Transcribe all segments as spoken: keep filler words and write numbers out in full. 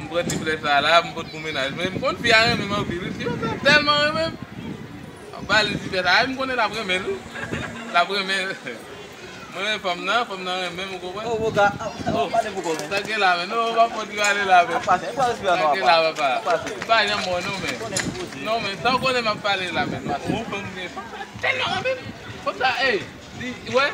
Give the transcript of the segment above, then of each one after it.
M pran ti flè sa la, m pot pou mennaj mwen. M konn fi a renmen m anpil wi. Fi a tèlman renmen m. M ba li ti flè sa, m konnen l ap renmen l wi. L ap renmen l. Mwen renmen fanm nan, fanm nan renmen m, ou konprann? Oh, boka, ap pale pou kò men. Sa gen la men, non, ou pa fò di ale la men. Ap pase, pa respè non, papa. Sa gen la, papa. Ap pase. M pa janm mò non men. Non men, sa w konnen m ap pale la men. Paske yon fanm gen fanm sa tèlman renmen m. Fanm sa, ey, li, wè,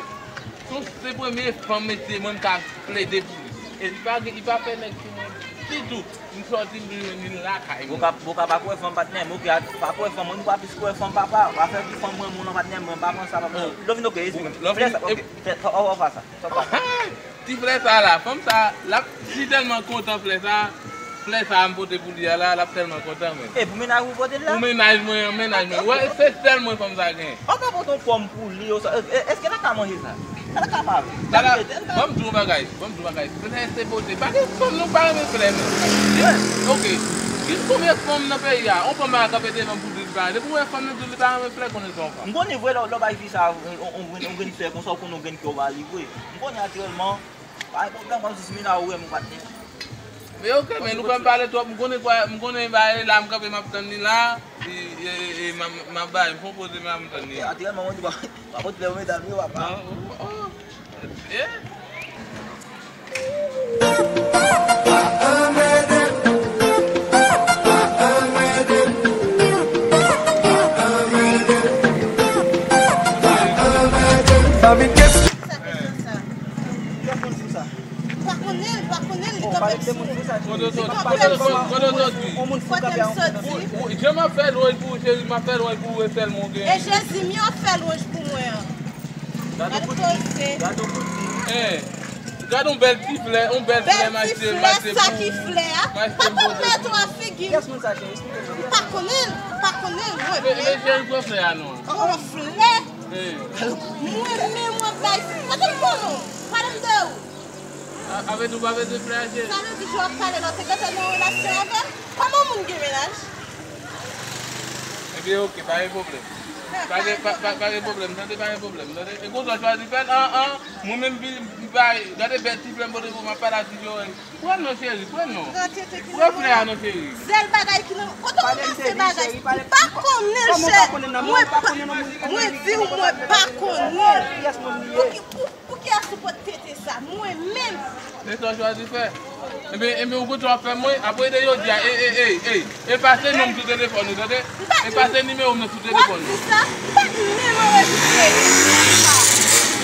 se premye fanm mesye mwen m ka plede pou li. E li pa, li pa fè nèg sou mwen ditou. M sòti m vin lakay mwen. Boka, boka pa kwè fanm patnè, m oke, pa kwè fanm, mwen m pa plis kwè fanm papa. Pa fè di fanm mwen moun an patnè, mwen pa pran sa papa. Lo vin oke, esplike m. Flè sa, oke. Fè, fè, fè, fè sa. Ti flè sa la, fanm sa, l ap, li tèlman kontan flè sa, flè sa a m pote pou li a la, l ap tèlman kontan men. E pou mennaj ou pote l la? Pou mennaj mwen, mennaj mwen. Wè, se sèl mwen fanm sa gen. An pa pote yon pòm pou li, yo sa, e, èske l ka manje sa? Sa l ka pa vle. Sa la, ban m di w yon bagay, ban m di w yon bagay. Flè se bote. Pa gen fanm nou pa renmen flè men. Oke. Gen konbyen fanm nan peyi a? On fanm pa kanpe devan pou di li pa renmen. Depi w wè fanm nan di li pa renmen flè, konnen se yon fanm. M konnen vre lè, lè w bay fi sa, on, on, on grenn flè konsa, ou konnen on grenn kè w ba li vre. M konnen aktyèlman, pa gen pwoblèm, kòm si Mina ou renmen ou patnè. Men oke, men nou fè m pale twòp, m konnen kwa, m konnen bagay la, m kanpe m ap tann li la, e, e, e, e, m ap, m ap bay, m fè yon poze, m ap tann li. Aktyèlman, mwen di pa, pa pot flè medam yo, papa. Non, oh, oh. Eh? Sa vin gen sa. Kiyès moun fou sa? M pa konnen l, m pa konnen l, li kanpe m sou. Kote w soti? Kote w soti? Kote m soti? Ou, ou, jan m ap fè lwanj pou ou, cheri, m ap fè lwanj pou ou, e sèlman ou gen. E Jezi m yo ap fè lwanj pou mwen an. Gade koze. Gade yon bèl ti flè, yon bèl flè m achte, m achte pou ou. Bèl ti flè, sa ki flè a? M achte pou ou. Pa konn mèt ou a figi m. Kiyès moun sa, cheri? Esplike m. M pa konnen l, m pa konnen l, mwen menm. Men, men, cheri, pran flè a non. Yon flè? Mwen menm w ap bay. Kote m konnen w? Pale m de ou. A, avè nou pa bezwen flè a, cheri. Sa vle di jan w ap pale la, w te gentan nan relasyon avè l? Kòman moun gen mennaj? Ebyen, oke, pa gen pwoblèm. Pa gen, pa, pa, pa gen pwoblèm, tande, pa gen pwoblèm, tande. E konsa w chwazi fè l, an, an, mwen menm, pi, pi, pa, gade bèl ti flè m pote pou ou, m ap pale ak ti Joel. Pran non, cheri, pran non. Pran flè a non, cheri. Sèl bagay ki nan, kote w ranmase bagay? M pa konnen l, chè. Mwen pa, mwen di w, mwen pa konnen l. Pou ki, pou, pou kiyès ou pot tete sa? Mwen menm. E sa w chwazi fè? Ebyen, ebyen, ou konn sa w ap fè mwen? Apre de jodi a, e, e, e, e, e pase non m sou telefòn ou, tande? E pase nimewo m nan sou telefòn ou. M pa t di sa. M pa t menm anrejistre.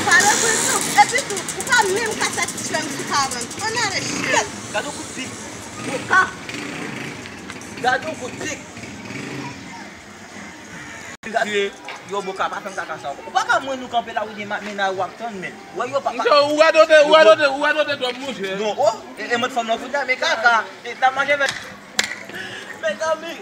Pale vre tou. Epi tou, ou pa menm ka satisfè m sou parent. Ann ale, chè. Gade yon kout dik. Boka. Gade yon kout dik. Yo, Boka, pa fè m kaka sa ankò. Ou pa ka mwen nou kanpe la, ou gen ma-, mennaj ou ap tann, men. Wè, yo, pa, pa. Misye, ou radote, ou radote, ou radote twòp, monchè. Non, oh, e, e mwen fanm nan kounye a, men kaka. E, n ap manje, men. Mezanmi.